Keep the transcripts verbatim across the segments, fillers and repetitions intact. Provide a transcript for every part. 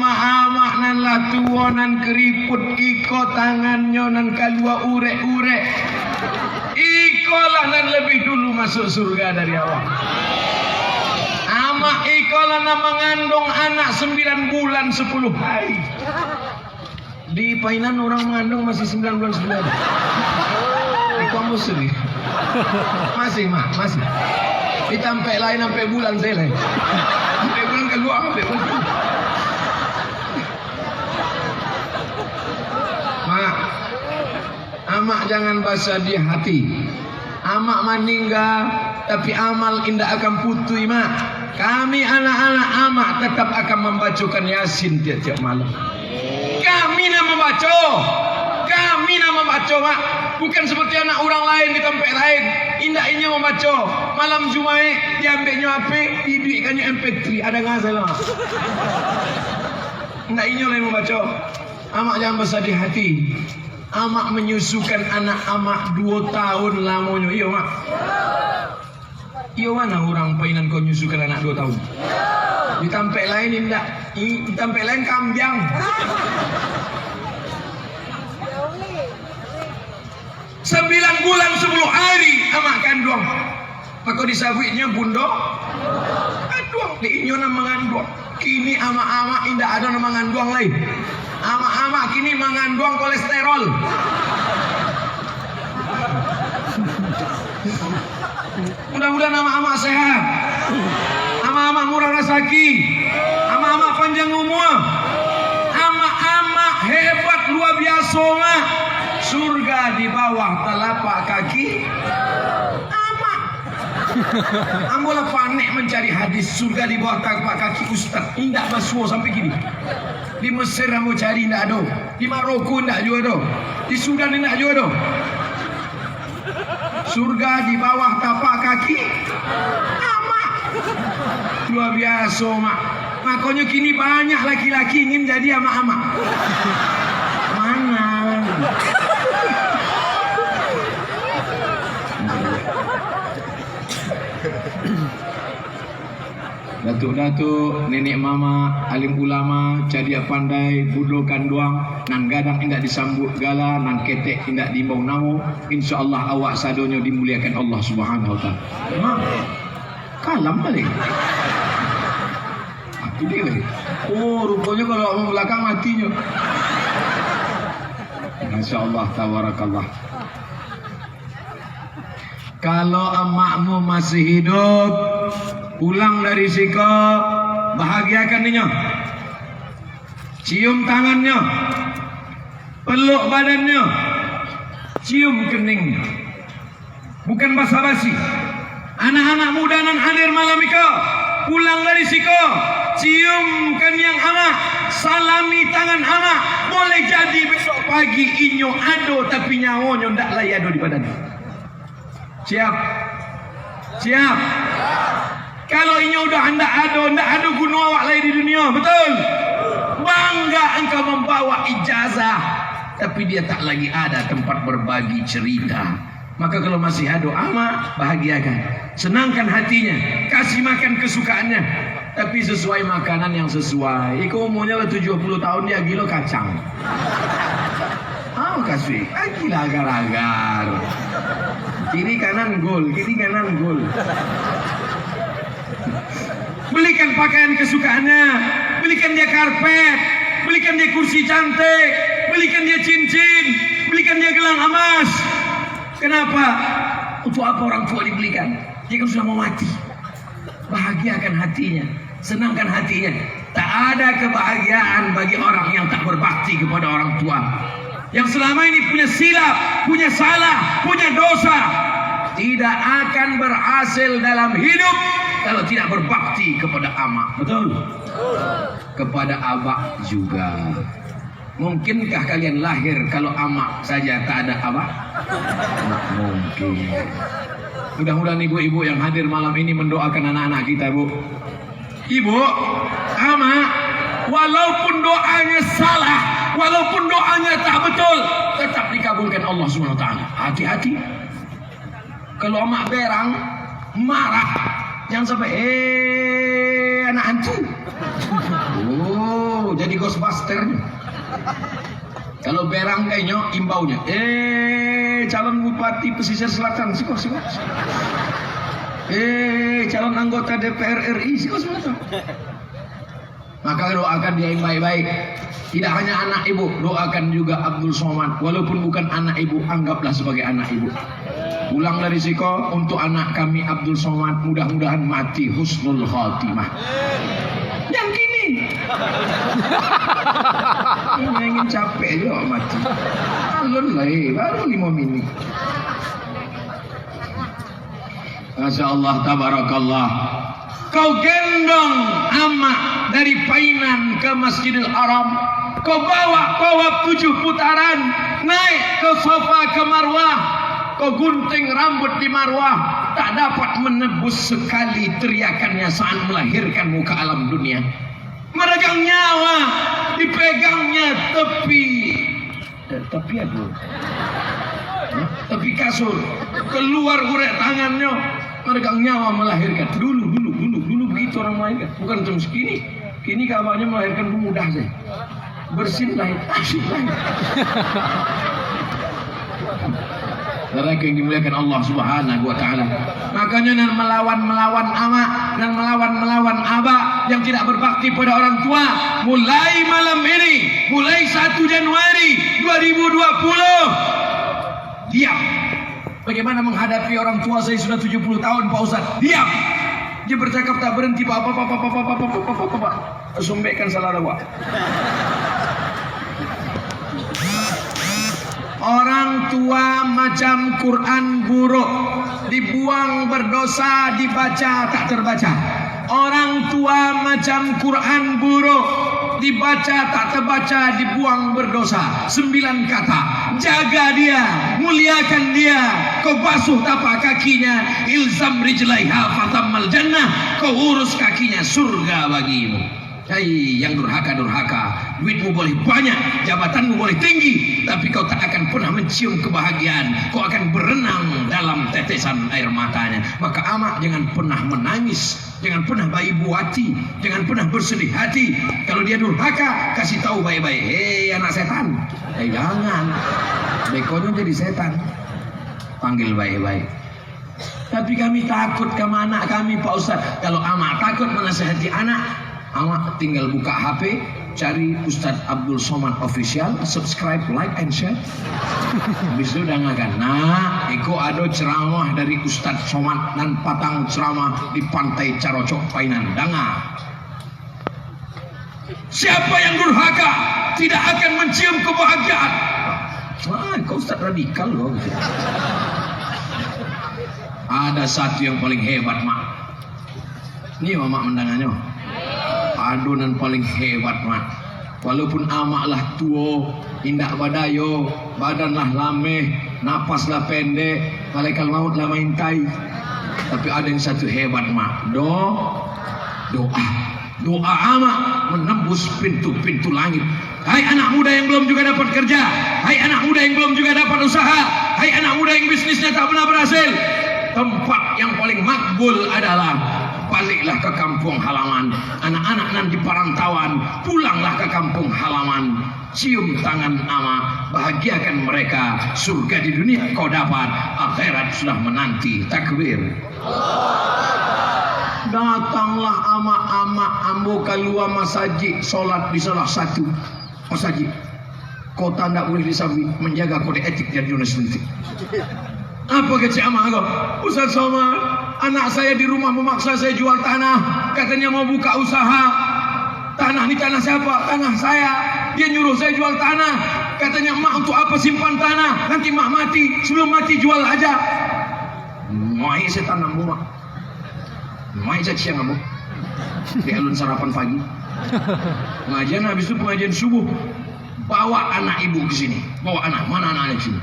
Amak nan lah tuo, nan kariput, iko tangannyo nan kalua urek-urek. Ikolah nan labiah dulu masuak surga dari awak. Amak ikolah nan manganduang anak sambilan bulan sapuluah hari. Di Painan urang manganduang masih sambilan bulan sapuluah hari. Iko musuh ni. Masih, Mak, masih. Di tampek lain ampek bulan sajo lai. Ampek bulan kalua, ampek bulan. Mak, Amak jangan basadiah hati. Amak maningga, tapi amal indak akan putuih, Mak. Kami anak-anak Amak tatap akan mambacokan Yasin tiap-tiap malam. Kami nan mambaco. Kami nan mambaco, Mak. Bukan seperti anak urang lain di tampek lain. Indak inyo mambaco. Malam Jumaik, diambiaknyo H P, diiduikkannyo M P three. Ado ngasal, Mak. Indak inyo lai mambaco. Amak jangan basadiah hati. Amak manyusukan anak amak duo taun lamonyo. Iyo, Mak. Iyo, ma urang Painan ko nyusukan anak duo taun? Di tampek lain indak. I-, di tampek lain kambiang. Sambilan bulan sapuluah ari amak kanduang. Mako disabuiknyo bundo kanduang, dek inyo nan manganduang. Kini amak-amak indak ado nan manganduang lai. Amak-amak kini manganduang kolesterol. Mudah-mudahan amak-amak sehat. Amak-amak murah rasaki. Amak-amak panjang umua. Amak-amak hebat lua biaso, Mak. Surga di bawah talapak kaki amak. Ambo lah panek mancari hadis surga di bawah talapak kaki ustaz. Indak basuo sampai kini. Di Mesir ambo cari, indak ado. Di Maroko indak juo ado. Di Sudan indak juo ado. Surga di bawah tapak kaki amak. Lua biaso, Mak. Makonyo kini banyak laki-laki ingin jadi amak-amak. Mana? Datuak-datuak, nenek mamak, alim ulama, cadiak pandai, bundo kanduang, nan gadang indak disambuik gala, nan ketek indak diimbau namo, insya Allah awak sadonyo dimuliakan Allah Subhanahu Wa Taala. Mak, kalam baliak. Itu dia baliak. Oh, ruponyo kalau awak balakang matinyo. Masya Allah, tabarakallah. Kalau amakmu masih hidup, pulang dari siko, bahagiakan inyo. Cium tangannyo, peluk badannyo, cium keningnyo. Bukan basa-basi. Anak-anak muda nan hadir malam iko, pulang dari siko, cium kaniang amak, salami tangan amak. Boleh jadi besok pagi inyo ado, tapi nyawonyo ndak lai ado di badan. Siap? Siap? Kalau inyo udah ndak ado, ndak ado guno awak lai di dunia, betul? Bangga engkau membawa ijazah, tapi dia tak lagi ada tempat berbagi cerita. Maka kalau masih ado amak, bahagiakan. Senangkan hatinya, kasih makan kesukaannya. Tapi sesuai makanan yang sesuai. Iko umurnyo lah tujuah puluah tahun, dia gilo kacang. Ah, makasih. Agilah agar-agar. Kiri kanan gol, kiri kanan gol. Belikan pakaian kesukaannya, belikan dia karpet, belikan dia kursi cantik, belikan dia cincin, belikan dia gelang emas. Kenapa? Untuk apa orang tua dibelikan? Dia kan sudah mau mati. Bahagiakan hatinya, senangkan hatinya. Tak ada kebahagiaan bagi orang yang tak berbakti kepada orang tua. Yang selama ini punya silap, punya salah, punya dosa, tidak akan berhasil dalam hidup kalau tidak berbakti kepada amak. Betul? Kepada abak juga. Mungkinkah kalian lahir kalau amak saja tak ada abak? Tak mungkin. Mudah-mudahan ibu-ibu yang hadir malam ini mendoakan anak-anak kita, Bu. Ibu, amak, walaupun doanya salah, walaupun doanya tak betul, tetap dikabulkan Allah Subhanahu Wa Taala. Hati-hati. Kalau amak berang, marah, jangan sampai, "Eh, anak hantu." Oh, Jadi Ghostbuster. Kalau berang kainyo, imbaunya, "Eh, calon bupati pesisir selatan, siko, siko. Eh, calon anggota D P R R I, siko, siko." Maka doakan dia yang baik-baik. Tidak hanya anak ibu, doakan juga Abdul Somad. Walaupun bukan anak ibu, anggaplah sebagai anak ibu. Pulang dari siko, untuk anak kami Abdul Somad, mudah-mudahan mati husnul khatimah. Yang kini. Ingin capek juga mati. Alun lah, eh, baru lima minit. Masya Allah, tabarakallah. Kau gendong amak dari Painan ke Masjidil Haram. Kau bawa, bawa tujuh putaran, naik ke Safa ke Marwah. Kau gunting rambut di Marwah, tak dapat menebus sekali teriakannya saat melahirkanmu ke alam dunia. Meregang nyawa, dipegangnya tepi Eh, tapi aduh. Hah? Tapi kasur. Keluar urek tangannyo. Meregang nyawa melahirkan. Dulu, dulu, dulu, dulu begitu orang melahirkan. Bukan macam sekini. Kini kabarnyo melahirkan tu mudah saja. Bersin lahir, tasik lahir. Saudara yang dimuliakan Allah Subhanahu wa Ta'ala. Makanya, nan melawan-melawan amak, nan melawan-melawan abak yang tidak berbakti pada orang tua, mulai malam ini, mulai satu Januari dua ribu dua puluh, diam. Bagaimana menghadapi orang tua saya sudah tujuh puluh tahun, Pak Ustaz? Diam. Dia bercakap tak berhenti, Pak, Pak, Pak. Sumbekkan salah awak. Orang tua macam Quran buruk, dibuang berdosa, dibaca tak terbaca. Orang tua macam Quran buruk, dibaca tak terbaca, dibuang berdosa. Sembilan kata, jaga dia, muliakan dia, kau basuh tapak kakinya, ilzam rijlaiha fatammal jannah, kau urus kakinya, surga bagimu. Hai yang durhaka-durhaka, duitmu boleh banyak, jabatanmu boleh tinggi, tapi kau tak akan pernah mencium kebahagiaan. Kau akan berenang dalam tetesan air matanya. Maka amak jangan pernah menangis, jangan pernah baibu hati, jangan pernah bersedih hati. Kalau dia durhaka, kasih tahu baik-baik, "Hei, anak setan." Eh, jangan. Bekonyo jadi setan. Panggil baik-baik. Tapi kami takut sama anak kami, Pak Ustaz. Kalau amak takut menasihati anak, amak tinggal buka H P, cari Ustaz Abdul Somad Official, subscribe, like, and share. Habis tu dangakan. Nah, iko ado ceramah dari Ustaz Somad nan patang ceramah di Pantai Carocok, Painan. Danga. Siapa yang durhaka tidak akan mencium kebahagiaan. Wah, kau ustaz radikal kau. Ada satu yang paling hebat, Mak. Ni Mamak mandanganyo. Ado nan paling hebat, Mak. Walaupun amak lah tuo, indak badayo, badan lah lameh, napas lah pendek, malaikat maut lah maintai. Tapi ada yang satu hebat, Mak. Do-, doa. Doa amak menembus pintu-pintu langit. Hai anak muda yang belum juga dapat kerja, hai anak muda yang belum juga dapat usaha, hai anak muda yang bisnisnya tak pernah berhasil, tempat yang paling makbul adalah baliklah ke kampung halaman. Anak-anak nan di parantauan, pulanglah ke kampung halaman. Cium tangan amak, bahagiakan mereka. Surga di dunia kau dapat, akhirat sudah menanti. Takbir. Datanglah amak-amak ambo kalua masajik, solat di salah satu masajik. Kota ndak boleh disabuik, manjaga kode etik dan jurnalistik. Apa kecek amak ko? "Ustaz Somad, anak saya di rumah memaksa saya jual tanah, katanya mau buka usaha." "Tanah ni tanah siapa?" "Tanah saya. Dia nyuruh saya jual tanah. Katanya, 'Mak, untuk apa simpan tanah? Nanti Mak mati. Sebelum mati, jual aja.'" Main setan ambo, Mak. Main caciang ambo. Di alun sarapan pagi. Pengajian habis tu, pengajian subuh. Bawa anak ibu ke sini. Bawa anak. Mana anaknya ke sini?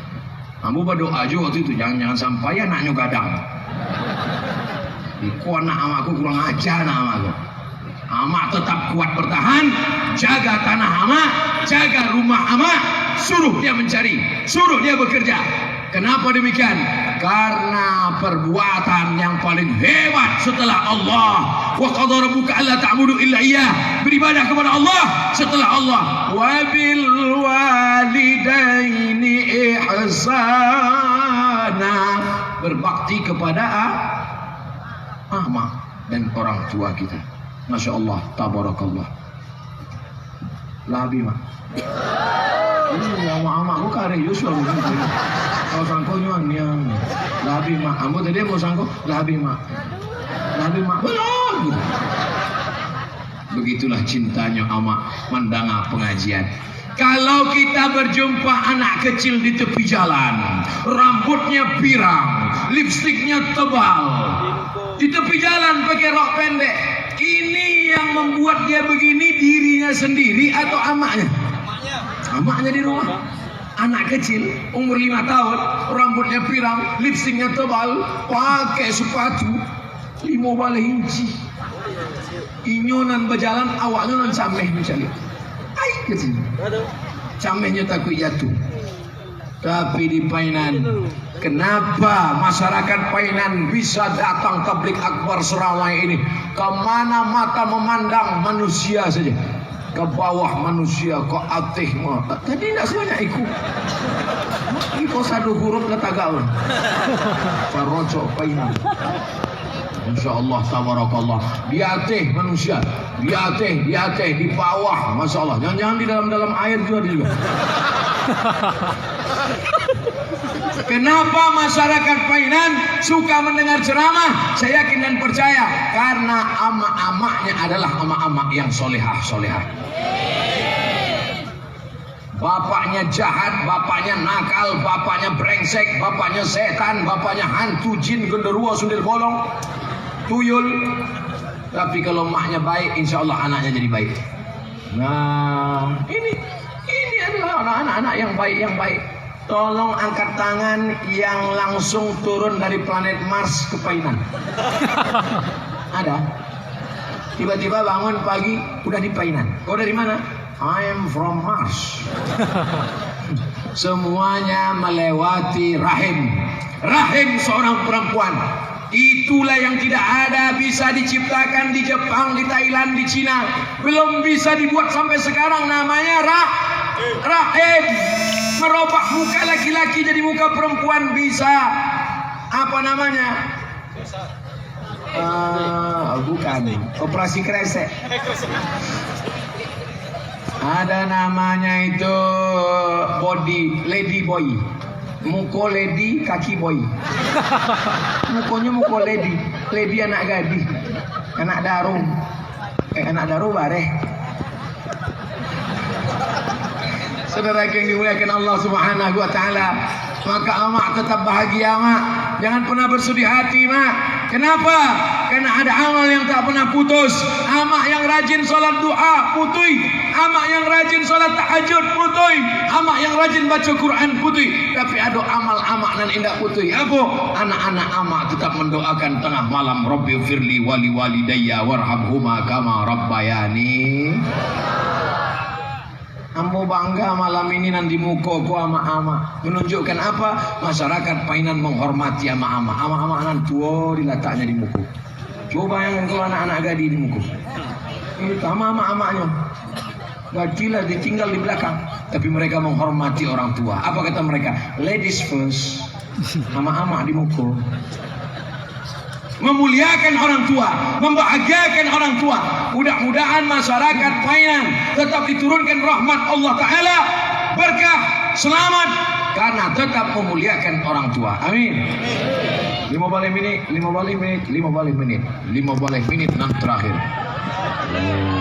Ambo badoa jo waktu itu, jangan, jangan sampai anaknyo gadang. Iko anak amak ko kurang aja anak amak ko. Amak tetap kuat bertahan, jaga tanah amak, jaga rumah amak, suruh dia mencari, suruh dia bekerja. Kenapa demikian? Karena perbuatan yang paling hebat setelah Allah Wa qadha rabbuka alla ta'budu illa iyyah. Beribadah kepada Allah, setelah Allah, wa bil walidaini ihsana. Berbakti kepada a-, amak dan orang tua kita. Masya Allah, tabarakallah. Lah abih, Mak. Ini amak-amak ko kareh Yosua ko. Kau sangko nyo niang. Lah abih, Mak. Ambo tadi mau sangko, lah abih, Mak. Lah abih, Mak. Belum. Begitulah cintanyo amak mandanga pengajian. Kalau kita berjumpa anak kecil di tepi jalan, rambutnya pirang, lipstiknya tebal, di tepi jalan pakai rok pendek, ini yang membuat dia begini dirinya sendiri atau amaknya? Amaknya di rumah. Anak kecil, umur lima tahun, rambutnya pirang, lipstiknya tebal, pakai sepatu limo baleh inci. Inyo nan bajalan, awaknyo nan cameh mancaliak. Ai, kecil. Camehnyo takuik jatuh. Tapi di Painan, kenapa masyarakat Painan bisa datang tablik akbar seramai ini? Kemana mata memandang, manusia saja. Ke bawah manusia, ke ateh ma-, tadi indak sabanyak iko. Iko sado hurup lah tagak tu. Parocok Painan. Insya Allah, tabarakallah. Di ateh manusia, di ateh, di ateh, di bawah, masya Allah. Jangan-jangan di dalam-dalam air juga ada juga. Kenapa masyarakat Painan suka mendengar ceramah? Saya yakin dan percaya, karena amak-amaknya adalah amak-amak yang solehah-solehah. Bapaknya jahat, bapaknya nakal, bapaknya brengsek, bapaknya setan, bapaknya hantu, jin, genderuwo, sundel bolong, tuyul. Tapi kalau maknya baik, insya Allah anaknya jadi baik. Nah, ini, ini adalah anak-anak yang baik, yang baik. Tolong angkat tangan yang langsung turun dari planet Mars ke Painan. Ada? Tiba-tiba bangun pagi, udah di Painan. Kau dari mana? "I am from Mars." Semuanya melewati rahim. Rahim seorang perempuan. Itulah yang tidak ada bisa diciptakan di Jepang, di Thailand, di Cina. Belum bisa dibuat sampai sekarang, namanya ra-, rahim. Merubah muka laki-laki jadi muka perempuan bisa. Apa namanya? Ah, bukan. Operasi kresek. Ada namanya itu body, lady boy. Muko lady, kaki boy. Mukonyo muko lady. Lady anak gadih. Anak daru. Eh, anak daru bareh. Saudara yang dimuliakan Allah Subhanahu wa Ta'ala, maka amak tetap bahagia, Mak. Jangan pernah bersedih hati, Mak. Kenapa? Karena ada amal yang tak pernah putus. Amak yang rajin salat duha, putui. Amak yang rajin salat tahajud, putui. Amak yang rajin baca Quran, putui. Tapi ado amal amak nan indak putui. Apo? Anak-anak amak tetap mendoakan tengah malam, "Rabbighfirli wali walidayya warhamhuma kama rabbayani." Ambo bangga malam ini nan di muko ko amak-amak. Menunjukkan apa? Masyarakat Painan menghormati amak-amak. Amak-amak nan tuo dilataknyo di muko. Cubo bayangkan kalau anak-anak gadih di muko. Itu amak-amak-amaknyo. Gadih lah ditinggal di belakang. Tapi mereka menghormati orang tua. Apa kata mereka? "Ladies first." Amak-amak di muko. Memuliakan orang tua, membahagiakan orang tua. Mudah-mudahan masyarakat Painan tetap diturunkan rahmat Allah Ta'ala, berkah, selamat, karena tetap memuliakan orang tua. Amin. Lima baleh minit, lima baleh minit, lima baleh minit, lima baleh minit nan terakhir.